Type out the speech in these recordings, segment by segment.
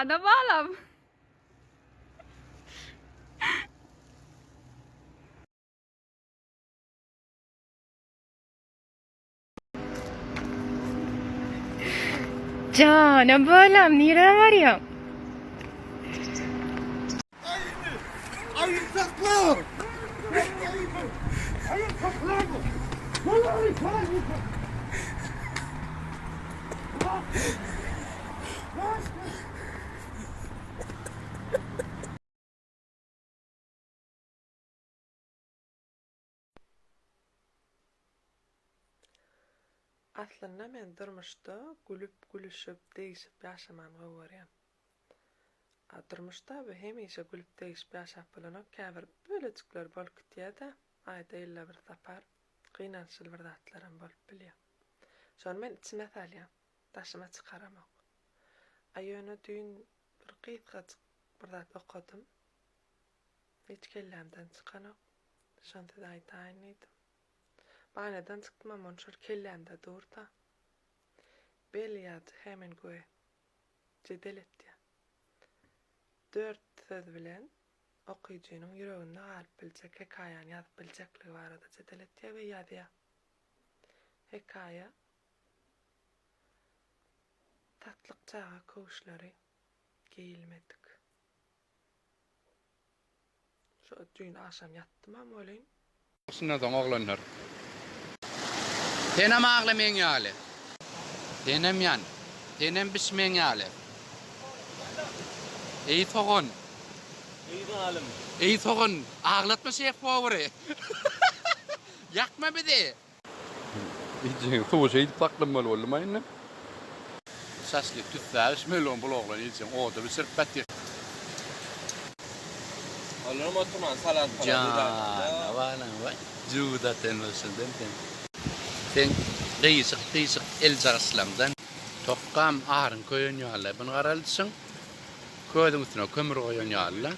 Jana balam. Jana balam nirä barýaň? Aslynda men durmuşda gülüp, gülüşip, degişip ýaşamany gowy görýän. A durmuşda bu hemişe gülüp degişip ýaşap bolanok, käbir bölejikler bolup gitýär-de, aýda ýylda bir sapar gynançly bir zatlaram bolup bilýär. Şony men içime salýan, daşyma çykaramok. A ýöne düýn bir gysgajyk bir zat okadym. Hiç kellämden çykanok. Şony size aýdaýyn diýdim. Baýnadan çykdymam ony şol kellämde dur-da. Belli ýazyjy Hemingueý jedel etýär. Dört söz bilen okyjynyň ýüreginde galyp biljek hekaýany ýazyp biljekligi barada jedel etýär we ýazýar. Hekaýa Satlyk çaga köwüşleri geýilmedik. Şu düýn agşam ýatdymam welin. Şundan soň oglanlar. Senem agla meň ýaly. Senem ýan. Senem biş meň ýaly. Eý sogan. Eý zalym. Eý sogan. Aglatma şef powary. Ýakma bizi. Iýjegiň suwy şeýdip saklanmaly boldumaý indi. Şaşlyk tüssä bişmeli ony bul oglan iýjegiň oda bişirip gatyr. Olaram oturman salat falan Jana balam waý juda ten bolsun sen sen. Seň gyşyk gyşyk eljagyşlaňdan. Tokgam aryň köýen ýaly buny garaly dişiň közüň üstüne kömür goýan ýaly-la.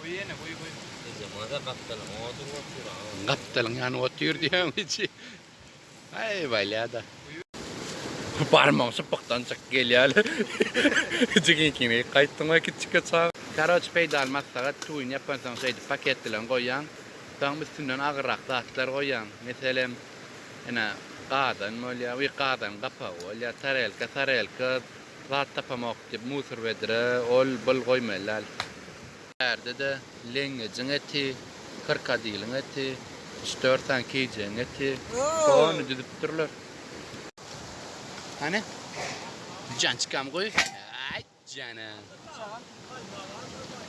Guý ýene guý guý. Eje maza gapdalyň oduryp otyr a. Gapdalyň ýanyp otyr diýýäň eje. Aý bolýada. Barmagyň şypbykdan çykyp gelýäle. Jigiňkini gaýtdyňmy kiçjike çaga. Karoç peýdaly maslahat tüwini ýapansoň şeýdip paket bilen goýýaň. Soň üstünden agyrrak zatlar goýýaň. Meselem ine gazan bolýa, wi gazanyň gapagy bolýa, tarelka sarelka Zat tapamok diýip musor bedre ol bul goýmaly däl. Bärde-de leňňejiň eti, krokodiliň eti, üç-dört sany keýijegiň eti, sogany düzüpdirler. Hany, jançkam goý. Aý, jana.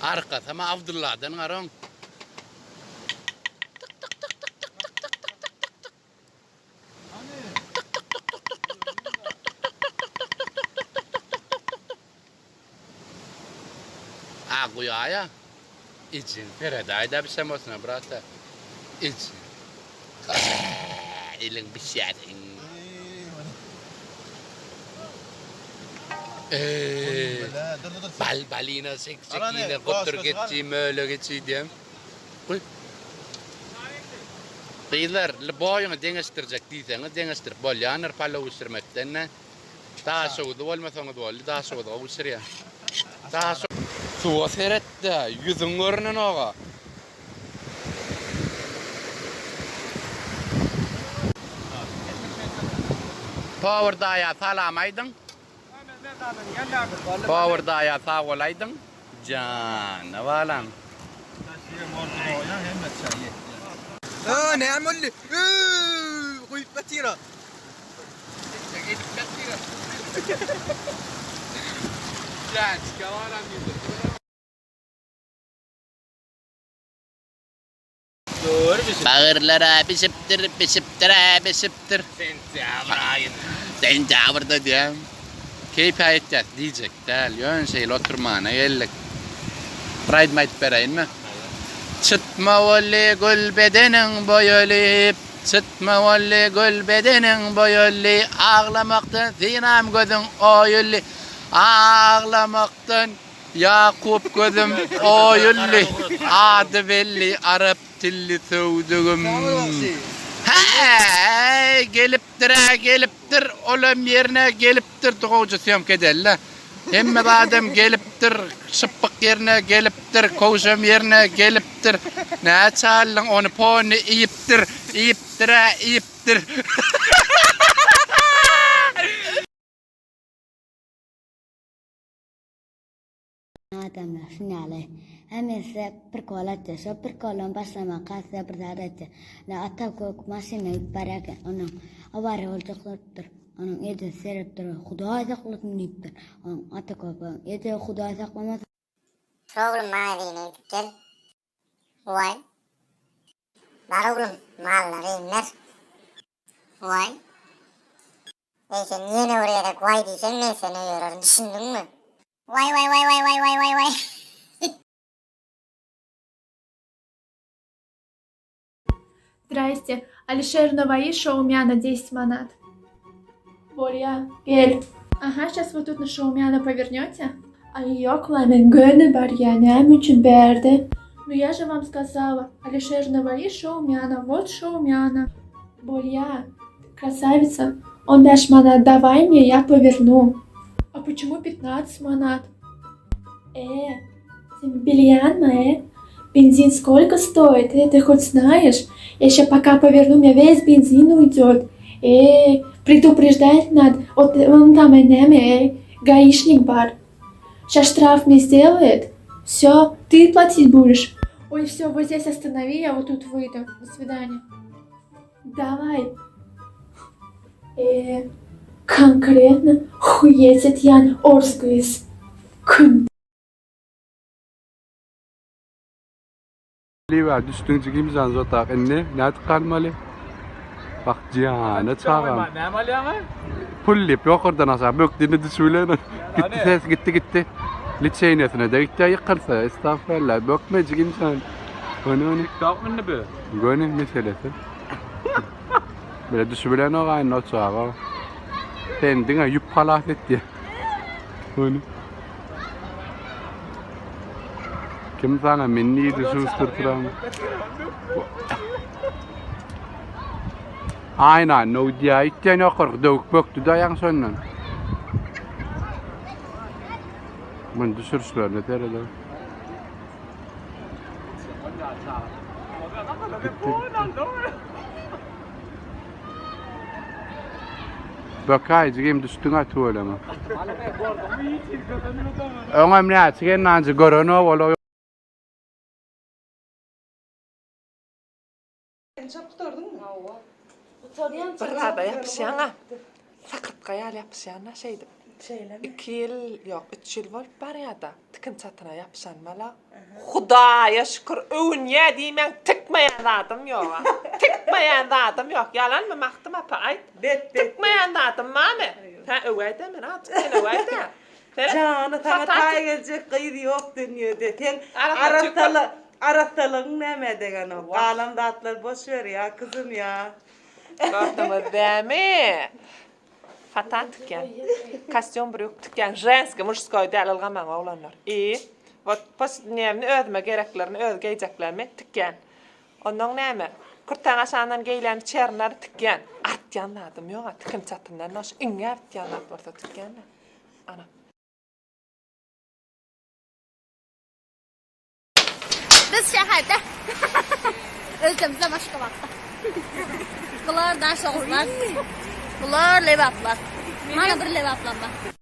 Arkasam Abdylladan garaň. Tyk-tyk-tyk-tyk-tyk-tyk-tyk-tyk-tyk-tyk-tyk. A guýaýa. Ejin seredäýdä bişen bolsuna brata. Ejin. Eliň bişýär seň. Bal balina çek çekine gotur geçi möle geçi diýem. Guý. Gyzlar, lboýyňy deňeşdirjek diýseňiz deňeşdirip bolýandyr palow bişirmekden-de. Daşoguzly bolmasaňyz boldy, Daşoguz gowy bişirýär. Daşo. Suwa seret-de, ýüzüň görünenok-a. Powur daýa salam aýdyň. Powur daýa sag bol aýdyň. Jana balam. Öö näme boldy? Öööö guýup ýatyra. Edip ýatyra. Jançka balam ýüzüp. Bagyrlara bişipdir, bişipdir-ä, bişipdir. Sentýabr aýynda. Sentýabrda diýýän. Keýp aýtýas diýjek däl, ýöne şeýle oturmana geldik. Bir aýdym aýdyp beräýinmi? Çytma boldy gül bedeniň boýalyp, Çytma boldy gül bedeniň boýaly, Aglamakdan synam gözüň oýuldy, Aglamakdan Ýakup gözüm oýuldy, Ady belli arap tilli söwdügim. Hä-äý, gelipdir-ä, gelipdir, olam ýerine gelipdir, gowja sýomka edeli-le. Hemme zadam gelipdir, şypbyk ýerine gelipdir, köwşem ýerine gelipdir. Näçe aldyň ony pony iýipdir, iýipdir-ä, iýipdir. Adamlar şunýaly. Hä men size prikol aýtjak. Şo prikoldan başlamaka size bir zat aýtjak. Ine Ata kök maşynda gidip barýarken onuň awariýa boljak bolupdyr. Onuň ejesi seredip dur. Hudaý saklasyn diýipdir. Onuň Ata köpegiň eje Hudaý saklamasyn. Tur oglum magazyna gidip gel. Waý. Bar oglum mallary iýmler. Waý. Eý sen ýene bir gezek waý diýseň men seni öýererin düşündiňmi? Waý waý waý waý waý waý waý waý. Zdraste, Alişer Nowai Şaumyana 10 manat. Bolýa, gel. Aha, şas вот тут на Şaumyana powernete? Aý ýok-la, men göni barýa, näme üçin bärde? Nu ýa же вам сказала, Alişer Nowai Şaumyana, вот Şaumyana. Bolýa, Krasawica, on bäş manat daway mne ýa powernu. A počemu pitnadst manat? E, sen bilýänmi e? Benzin skolko stoit e, ty hot znaýeş? Ýa şa poka powernu mne wes benzin uýdýot. E, predupreždat nad, ot on tam e näme e, gaişnik bar. Şa ştraf mne sdelaet, wsё, ty platit budeş. Oý wsё, wot zdes ostanowi, ýa wot tut wyýdu. Do swidaniýa. Daway. Eee konkretno huýet etýän ors gyz. Künt. Liwa düşdüň jigim jan zotak indi nädip galmaly bak jana çagam Näme alýaňa? Pul diýip ýokardan aşak bökdi indi düşübilen gitdi ses gitdi gitdi liçeýnesine de gitdi ýykylsa estagfirullah bökme jigim jan göni göni TikTok indi bu. Göni meselesi. Bile düşübilenok aýny oçaga. Sen diňe ýüp halas etýär. Göni. Kim sana men diýdi şuster turan. Aýna no diýä itýän ýokarky döwük bökdi da ýaň şondan. Mun düşürişlerine serediň. Bökäý jigim düşdüň-ä tüweleme. Öňem näçe gelnanjy görenok ol. Bir zada ýapyşýaň-a. Sakyrtga ýaly ýapyşýan-da şeýdip. Şeýlemi? Iki ýyl, ýok, üç ýyl bolup barýa-da, tikin çatyna ýapyşan bala. Hudaýa şükür, öwünýä diýmäň, tikmeýän zadym ýog-a. Tikmeýän zadym ýok. Ýalanmy, Magtym apa, aýt. Bet, bet. Tikmeýän zadym barmy? Hä, öwäý-dä meni azjyk, sen öwäý-dä. Jany saňa taý geljek gyz ýok dünýede. Sen arassaly arassalygyň nämä degenok. Galan zatlar boş ber ýa kyzym ýa. Gördüňiz dämi? Fatan tikýän. Kostýum brýuk tikýän. Ženskiý, mužskoý däl ylgamaň oglanlar. I wot posednewny özüme gereklerini öz geýjeklerimi tikýän. Onnoň näme? Kürtäň aşagyndan geýilýän çernleri tikýän. Artýan zadym ýog-a tikin çatyndan noş iňňä bitýän zat bolsa tikýän-dä. Ana. Biz şäherde. Özlemizem Aşgabatda. Bular Daşoguzlar. Bular Lebaplar. Mana bir Lebaplam bar.